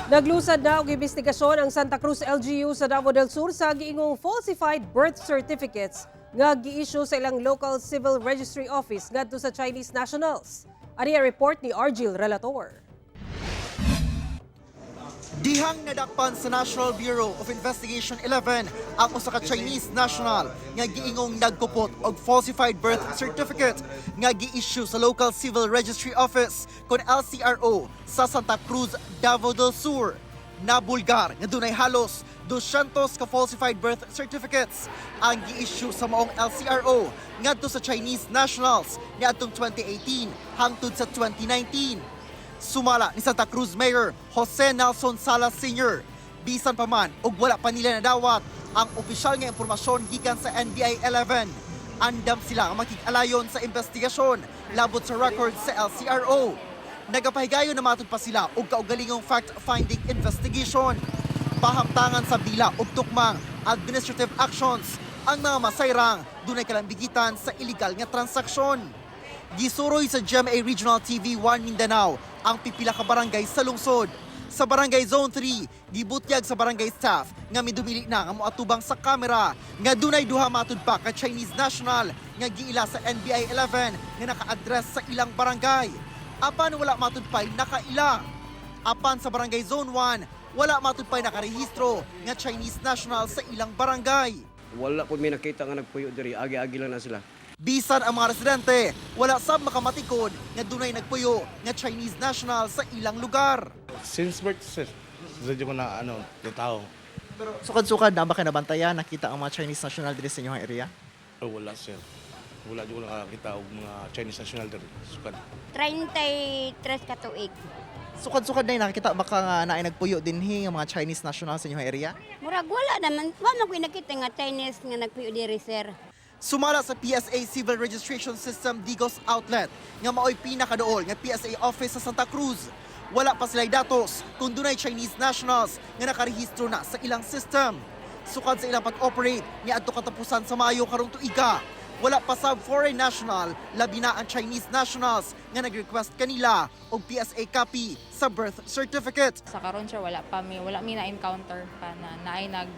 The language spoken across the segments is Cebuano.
Naglusad na og imbestigasyon ang Santa Cruz LGU sa Davao del Sur sa giingong falsified birth certificates nga gi-issue sa ilang local civil registry office ngadto sa Chinese nationals. Ani ang report ni Argil Relator. Dihang nadakpan sa National Bureau of Investigation 11 ang usa ka Chinese national nga giingong nagkupot og falsified birth certificate nga gi-issue sa local civil registry office kon LCRO sa Santa Cruz, Davao del Sur. Nabulgar nga dunay halos 200 ka falsified birth certificates ang gi-issue sa maong LCRO ngadto sa Chinese nationals niadtong 2018 hangtod sa 2019. Sumala ni Santa Cruz Mayor Jose Nelson Salas Sr. Bisan pa man og wala pa nila nadawat ang opisyal nga impormasyon gikan sa NBI 11. Andam sila nga makig-alayon sa investigasyon labot sa records sa LCRO. Nagapahigayon na matud pa sila og kaugalingong fact-finding investigation. Pahamtangan sa bila og tukmang administrative actions ang mga masayrang dunay kalambigitan sa illegal nga transaksyon. Gisuroy sa GMA Regional TV 1 Mindanao ang pipila ka barangay sa lungsod. Sa Barangay Zone 3, gibutyag sa barangay staff nga midumili na nga moatubang sa kamera nga dunay duha matud pa ka Chinese national nga giila sa NBI 11 nga naka-address sa ilang barangay. Apan wala matud pa'y nakaila. Apan sa Barangay Zone 1, wala matud pa'y nakarehistro nga Chinese national sa ilang barangay. Wala po may nakita nga nagpuyo diri, agi-agi lang na sila. Bisan ang mga residente, wala sab makamatikod nga dunay nagpuyo nga Chinese national sa ilang lugar. Since birth, sir. Sa ko na ano, tao. Pero sukad-sukad na ba kinabantayan nakita ang mga Chinese national diri sa inyong area? Oh, wala, sir. Wala jud ko nakakita og mga Chinese national diri. Sukad. 33 ka tuig. Sukad-sukad na nakita baka nga naay nagpuyo dinhi nga mga Chinese national sa inyong area? Murag wala naman, wa man ko nakita nga Chinese nga nagpuyo diri, sir. Sumala sa PSA Civil Registration System Digos Outlet nga maoy pinakadool nga PSA office sa Santa Cruz. Wala pa sila'y datos kung dunay Chinese nationals nga nakarehistro na sa ilang system. Sukad sa ilang pag-operate niadto katapusan sa Mayo karong tuiga, wala pa sa foreign national, labi na ang Chinese nationals nga nag-request kanila og PSA copy sa birth certificate. Sa karon, sir, wala pa mi wala mi na encounter pa na naay nag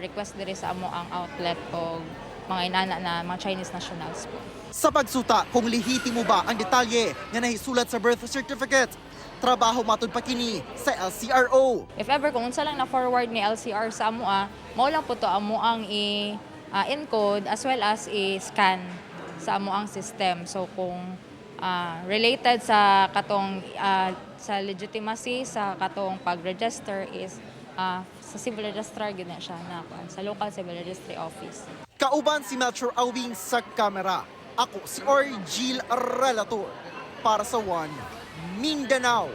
request diri sa amo ang outlet og mga inana na mga Chinese nationals po. Sa pagsuta kung lehitimo ba ang detalye nga nahisulat sa birth certificate, trabaho matud pa kini sa LCRO. If ever kung unsa lang na forward ni LCR sa amo, mao lang po to amo ang i encode as well as i-scan sa amo ang system. So kung related sa katong sa legitimacy sa katong pag-register is sa civil registrar gyud na siya na kuan, sa local civil registry office. Kauban si Melchor Awing sa kamera. Ako si Orgil Relator para sa One Mindanao.